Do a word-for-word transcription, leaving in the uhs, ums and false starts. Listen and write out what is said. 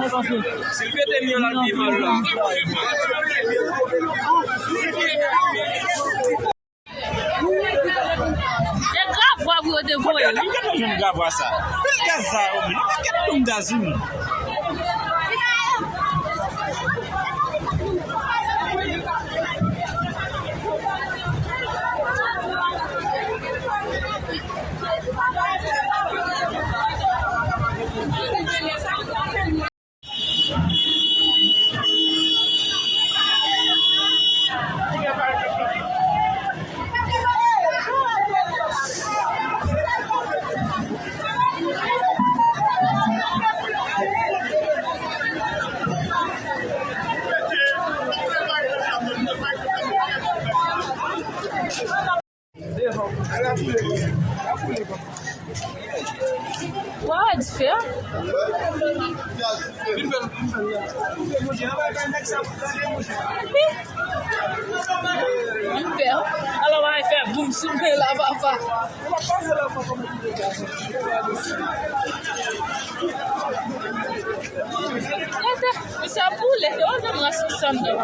Si l pete m yon lòt pi mal la. Se grav vwa pou yo te voye l wi. Gade yon jèn gravwa sa. Pil gaz sa yo, men. Yon pakèt dòm gaz wi. Wa wè dife a. Wi. Mwen pè. Alò, w a fè boum sou mwen la, papa. Gade, misye ap boule. Yo, vin rase sanm nan.